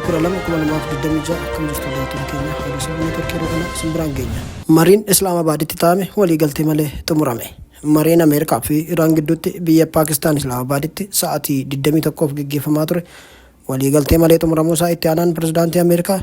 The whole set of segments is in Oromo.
12 2026. Akkam jirtu daawwattoota keenya? Oduu sirna tokko yeroo kana isin biraan geenya. Mariin Islaamabaaditti taa'ame waliigaltee malee xumurame. Mariin Ameerikaa fi Iraan gidduutti biyya Paakistaan Islaamabaaditti sa'aatii 21f geggeeffamaa ture waliigaltee malee xumuramuusaa itti aanaan pirezidaantii Ameerikaa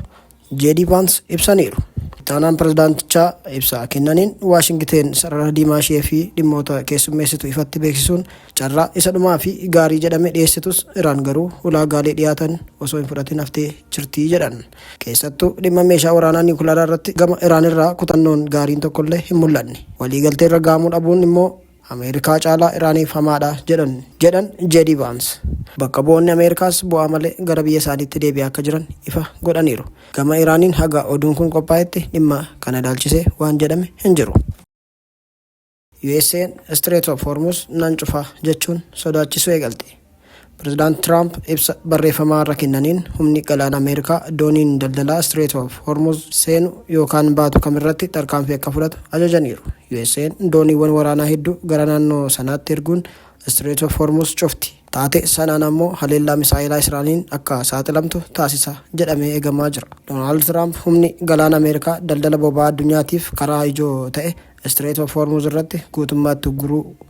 JD Vance ibsaniiru. Itti aanaan pirezidaantichaa ibsa kennaniin, Waashingiteen sarara diimaa ishee fi dhimmoota keessummeessitu ifatti beeksisuun carraa isa dhumaa fi gaarii jedhame dhiyeessitus, Iraan garuu ulaagaalee dhiyaatan osoo hin fudhatin haftee jirti jedhan. Keessattuu dhimma meeshaa waraanaa niwukilaraa irratti gama Iraan irraa kutannoon gaariin tokkollee hin mul'anne. Waliigaltee irra gahamuu dhabuun immoo Ameerikaa caalaa Iraaniif hamaadha jedhan JD Vance. Bakka bu'oonni Ameerikaas bu'aa malee gara biyya isaaniitti deebi'aa akka jiran ifa godhaniiru. Gama Iraaniin haga oduun kun qophaa'etti dhimma kana ilaalchisee waan jedhame hin jiru. USA'n Strait of Hormuz nan cufa jechuun sodaachisuu eegalte. Pirezidaant Tiraamp ibsa barreeffamaa irra kennaniin, humni galaana Ameerikaa dooniin daldalaa Strait of Hormuz seenu yookaan baatu kamirratti tarkaanfii akka fudhatu ajajaniiru. USA'n dooniiwwan waraanaa hedduu gara naannoo sanaatti erguun Strait of Hormuz cufti. Taatee sanaan ammoo haleellaa misaa'elaa Israa'eliin akka saaxilamtu taasisa jedhamee eegamaa jira. Doonaald Tiraamp humni galaana Ameerikaa daldala boba'aa addunyaatiif karaa ijoo ta'e Strait of Hormuz irratti guutummaatti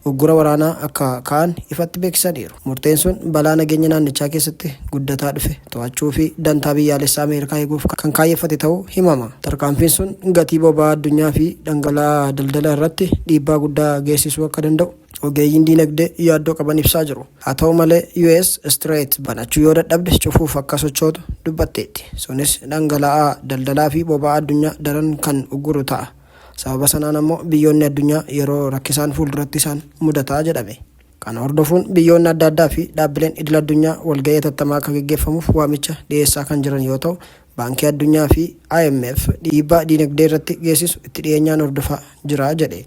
uggura waraanaa akka kaa'an ifatti beeksisaniiru. Murteen sun balaa nageenya naannichaa keessatti guddataa dhufe to'achuu fi dantaa biyyaalessaa Ameerikaa eeguuf kan kaayyeffate ta'uu himama. Tarkaanfiin sun gatii boba'aa addunyaa fi dhangala'aa daldala irratti dhiibbaa guddaa geessisuu akka danda'u ogeeyyiin diinagdee yaaddoo qaban ibsaa jiru. Haa ta'u malee, US Strait banachuu yoo dadhabde cufuuf akka sochootu dubbatteetti. Sunis dhangala'aa daldalaa fi boba'aa addunyaa daran kan ugguru ta'a. Sababa sanaan ammoo biyyoonni addunyaa yeroo rakkisaan fuulduratti isaan mudataa jedhame. Kana hordofuun biyyoonni adda addaa fi dhaabbileen idil addunyaa walga'ii hatattamaa akka geggeeffamuuf waamicha dhiyeessaa kan jiran yoo ta'u, Baankii Addunyaa fi IMF dhiibbaa diinagdee irratti geessisu itti dhiyeenyaan hordofaa jira jedhe.